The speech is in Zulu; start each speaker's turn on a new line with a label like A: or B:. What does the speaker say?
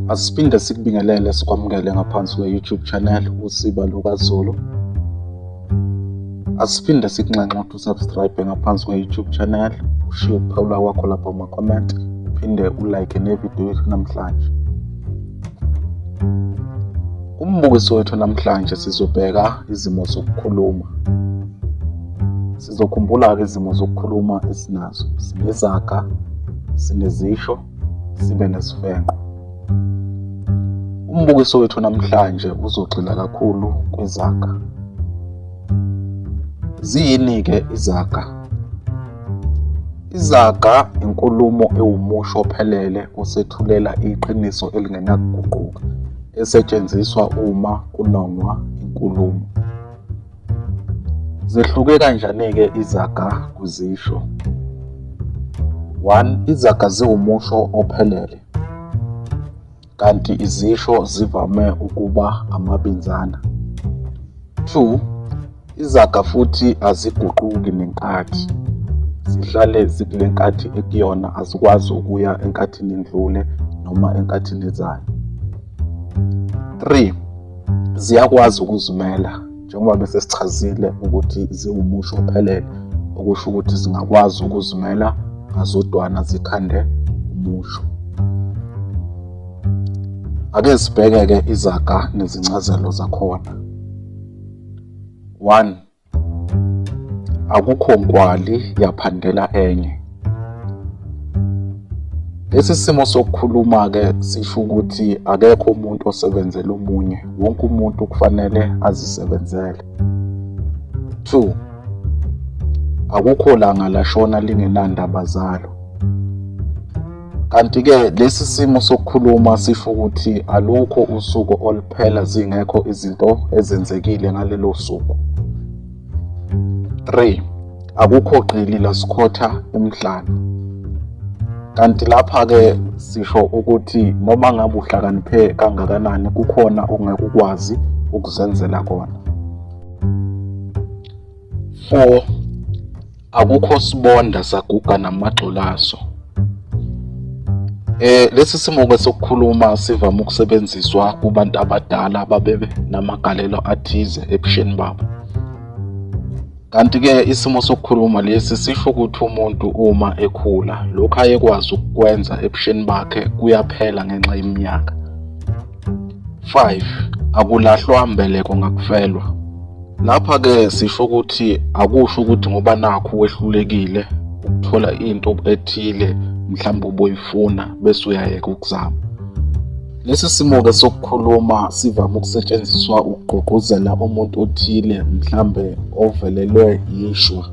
A: Asiphinde sikubingelele sikwamukele ngaphansi kwe-YouTube channel Usiba LukaZulu. Asiphinde sikunxenxe ukuthi usubscribe ngaphansi kwe-YouTube channel, ushiye ukuphawula kwakho lapha kuma-comment, uphinde ulike nevidiyo yethu namhlanje. Kumbukiso wethu namhlanje sizobheka izimo zokukhuluma. Sizokhumbula-ke izimo zokukhuluma esinazo. Sinezaga, sinezisho, sibe nesifenqo. Umbukiso wethu namhlanje uzogxila kakhulu kwizaga. Ziyini-ke izaga? Izaga inkulumo ewumusho ophelele osethulela iqiniso elingenakuguquka esetshenziswa uma kunongwa inkulumo. Zehluke kanjani-ke izaga kwizisho? 1 Izaga ziwumusho ophelele, kanti izisho zivame ukuba amabinzana. 2 Izaga futhi aziguquki nenkathi, zihlale zikule nkathi ekuyona, azikwazi ukuya enkathini endlule noma enkathini ezayo. 3 Ziyakwazi ukuzimela njengoba bese sichazile ukuthi ziwumusho ophelele, okusho ukuthi zingakwazi ukuzimela ngazodwana zikhande umusho. Ake sibheke-ke izaga nezincazelo zakhona. 1 Akukho nkwali yaphandela enye. Lesi simo sokukhuluma-ke sisho ukuthi akekho umuntu osebenzela omunye, wonke umuntu kufanele azisebenzele. 2 Akukho langa lashona lingenandaba zalo. Kanti-ke lesi simo sokukhuluma sisho ukuthi alukho usuku oluphela zingekho izinto ezenzekile ngalelo suku. 3 Akukho qili lasikhotha emhlane. Kanti lapha-ke sisho ukuthi noma ngabe uhlakaniphe kangakanani kukhona ongeke ukwazi ukuzenzela kona. 4 Akukho sibonda saguga namagxolo aso. Lesi simo-ke sokukhuluma sivame ukusebenziswa kubantu abadala ababe namagalelo athize ebusheni babo. Kanti-ke isimo sokukhuluma lesi sisho ukuthi umuntu uma ekhula lokhu ayekwazi ukukwenza ebusheni bakhe kuyaphela ngenxa yeminyaka. 5 Akulahlwa mbeleko ngakufelwa. Lapha-ke sisho ukuthi akusho ukuthi ngoba nakhu wehlulekile ukuthola into ethile mhlawumbe uboyifuna bese uyayeka ukuzama. Lesi simo-ke sokukhuluma sivame ukusetshenziswa ukugqugquzela umuntu othile mhlambe ovelelwe yishwa.